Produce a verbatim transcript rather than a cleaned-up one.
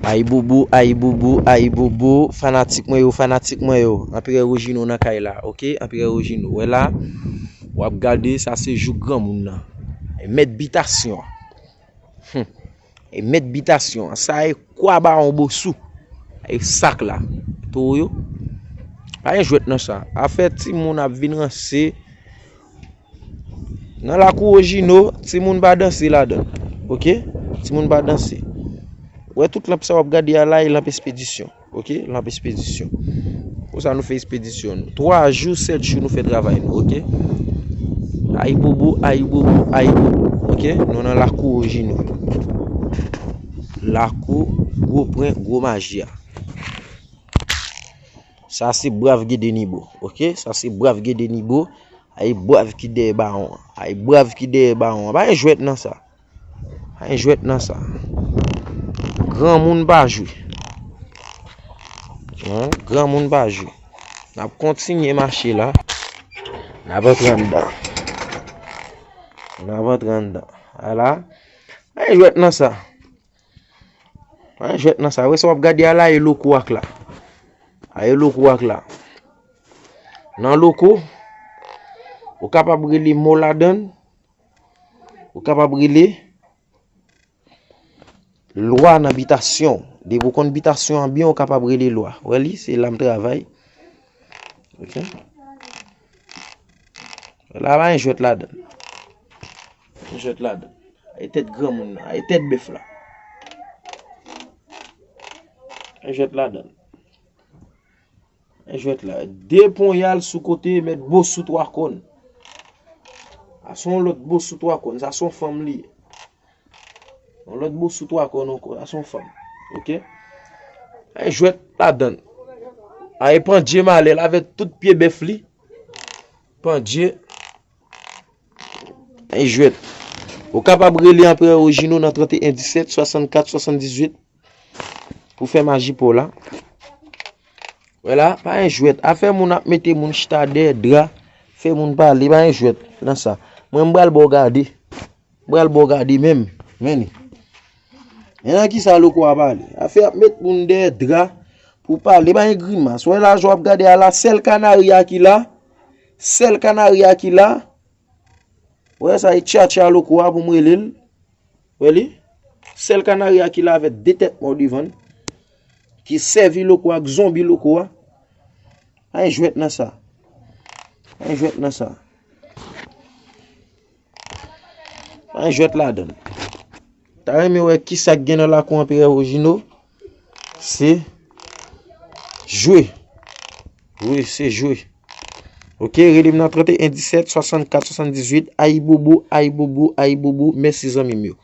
Ayibobo, ayibobo, ayibobo, fanatik mwen yo, fanatik mwen yo. Anperè Rojino nan kay la, oke? Anperè Rojino, wè la, w ap gade, sa se jou granmoun nan. E mèt bitasyon an. Hum. E mèt bitasyon an. Sa e kwa bawon Bosou. E sak la. Towo yo. Pa gen jwèt nan sa. Afè timoun ap vin ranse. Nan lakou Ojino, timoun pa danse ladan. Oke? Timoun pa danse. Wè tout lanp sa w ap gade a la, e lanp espedisyon. Oke? Lanp espedisyon. Konsa nou fè espedisyon nou. Twa jou, sèt jou nou fè travay nou, oke? Ayibobo, ayibobo, ayibobo. Oke? Nou nan lakou Ojino. Lakou gwo pwen, gwo maji a. Sa se brav Gede Nibo, oke? Sa se brav Gede Nibo. Ay brav ki dèyè bawon an. Ay brav ki dèyè bawon an. Pa gen jwèt nan sa. Pa gen jwèt nan sa. Granmoun pa jwe. Hein? Granmoun pa jwe. N ap kontinye mache la. N ap antre anndan. N ap antre anndan. Ala. Pa gen jwèt nan sa. Pa gen jwèt nan sa. Wè sa w ap gade a la, e loko ak la. A e loko ak la. Nan loko, ou kapab rele mo ladan l, ou kapab rele lwa nan bitasyon w. Depi w konn bitasyon an byen, ou kapab rele lwa. Wè li, se la m travay. Oke. La pa gen jwèt ladan l. Pa gen jwèt ladan l. E tèt granmoun nan, e tèt bèf la. Pa gen jwèt ladan l. Jwèt la. De ponyal sou kote mèt Bosou twa kòn. Sa se yon lòt Bosou twa kòn. Sa se yon fanm li ye. Yon lòt Bosou twa kòn ankò. Sa se yon fanm. Oke? Ay jwèt ladan l. Ay pandye malè l avèk tout pye bèf li. Pandye. Ay jwèt. Ou kapab rele Anperè Ojino nan trannteyen disèt, swasannkat, swasanndizwit. Pou fè maji pa w la. Wè la, pa gen jwèt. Afè moun ap mete moun chita dèyè dra, fè moun pale, pa gen jwèt nan sa. Mwen, m pral ba w gade. M pral ba w gade menm. Men li. Men nan kisa loko a pale. Afè ap met moun dèyè dra pou pale, pa gen grimas. Wè la, jan w ap gade a la, sèl kanari a ki la. Sèl kanari a ki la. Wè sa, e tchatcha loko a pou m rele l. Wè li? Sèl kanari a ki la avèk de tèt mò devan l, ki sèvi loko a, ak zonbi loko a. Pa gen jwèt nan sa. Pa gen jwèt nan sa. Pa gen jwèt ladan l. Ta renmen wè kisa k gen nan lakou Anperè Ojino. Se jwe. Wi, se jwe. Oke, rele m nan trannteyen disèt, swasannkat, swasanndizwit. Ayibobo, ayibobo, ayibobo. Mèsi zanmi m yo.